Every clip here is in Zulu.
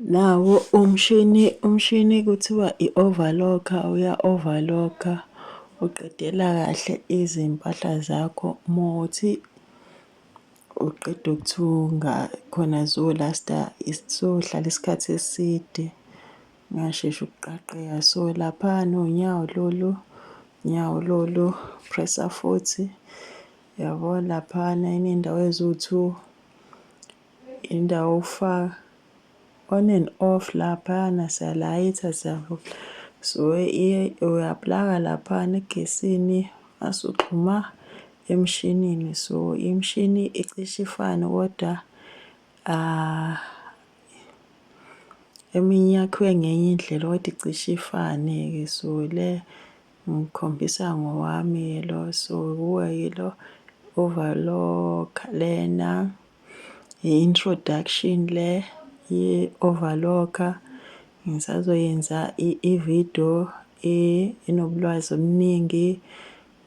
Nawo umshini, umshini kuthiwa i-overlocker, uya-overlock-a, uqedela kahle izimpahla zakho muthi uqeda ukuthunga khona zolasta, zizohlala isikhathi eside, ungasheshi ukuqaqeka. So, laphayana unyawo lolu, unyawo lolu, press-a futhi, yabo laphayana iney'ndawo eziwu-two, indawo yokufaka on and off laphayana siyalayitha siyavula. So, uyaplaka laphayana egesini mase uxhuma emshinini. So, imishini icishe ifane kodwa eminye yakhiwe ngenye indlela kodwa icishe ifane-ke. So, le ngikhombisa ngowami-ke lo. So, wuwe-ke lo overlock lena. I-introduction le ye-overlocker. Ngisazoyenza i-video enobulwazi obuningi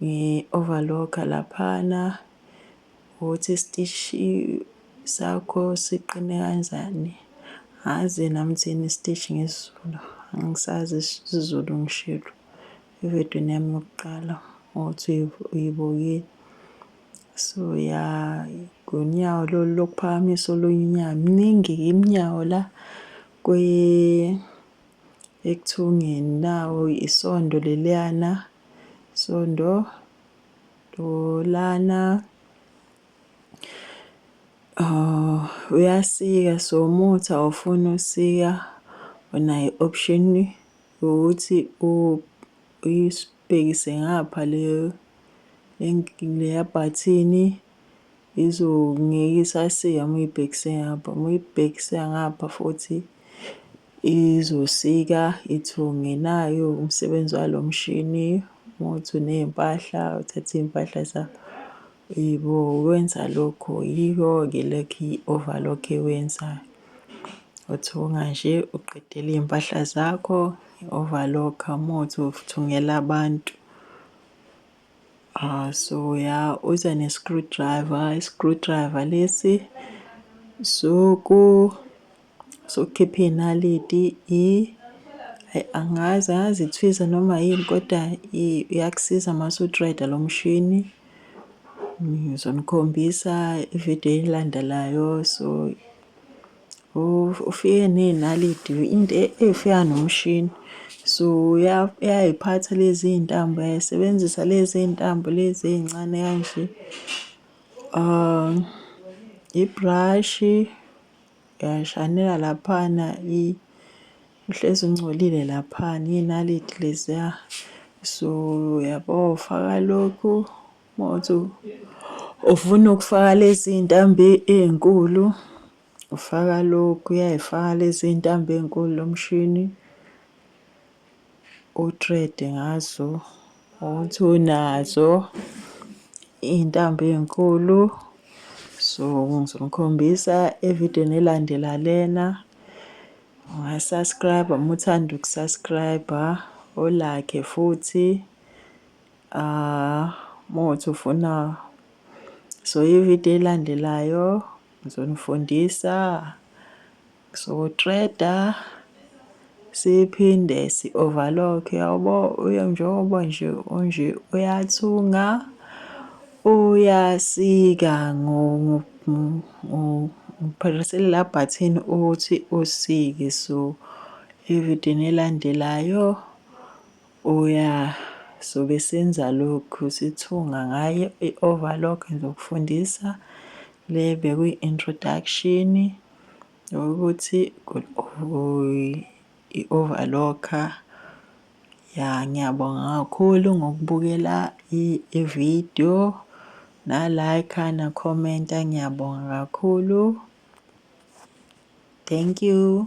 nge-overlocker laphana ukuthi isitishi sakho siqine kanjani. Angazi nami thini isitishi ngesiZulu, angisazi isiZulu ngishilo evidweni yami yokuqala ukuthi uyibukile. So ya ngonyawo lolu lokuphakamisa olunye unyawo, miningi-ke iminyawo la ekuthungeni. Nawu isondo leliyana, isondo lana. Uyasika so umuthi awufuni usika unayo i-option yokuthi uyibhekise ngapha le leya bhathini izongeke isasika uma uyibhekise ngapha. Uma uyibhekise ngapha futhi izosika ithunge. Nayo umsebenzi walo mshini uma kuwukuthi uney'mpahla uthathe iy'mpahla zakho yebo wenza lokho. Yiyo-ke lokhu i-overlock ewenzayo. Uthunga nje uqedele iy'mpahla zakho i-overlock-a uma kuwukuthi uthungela abantu. Ah, so ya uza ne-screwdriver, i-screwdriver lesi soku sokukhipha iy'naliti hhayi angazi angazi ithwiza noma yini kodwa iyakusiza uma usu-thread-a lo mshini. Ngizonikhombisa ividiyo elandelayo so Ufike ney'naliti into ey'fika nomshini. So uyay'phatha lezi iy'ntambo, uyay'sebenzisa lezi iy'ntambo lezi ey'ncane kanje. Ibhrashi uyayishanela laphana uhlezi ungcolile laphana iy'naliti leziya. So uyabo ufaka lokhu uma kuwukuthi ufuna ukufaka lezi iy'ntambo ey'nkulu. Ufaka lokhu, uyayifaka lezi ntambo ey'nkulu lo mshini u-thread-e ngazo ukuthi unazo iy'ntambo ey'nkulu. So ngizomkhombisa evidweni elandela lena. Unga-subscribe uma uthanda uku-subscribe-a, u-like futhi. Uma kuwukuthi ufuna so ividiyo elandelayo ngizonifundisa so-thread-a siphinde si-overlock yabo njengoba nje unje uyathunga uyasika ngiphathele la bhathini ukuthi usike so evidweni elandelayo Oya sobe senza lokhu sithunga ngayo i-overlock ngizokufundisa le bekuyi-introduction yokuthi i-overlocker. Ya ngiyabonga kakhulu ngokubukela i-video na-like-a na-comment-a ngiyabonga kakhulu. Thank you.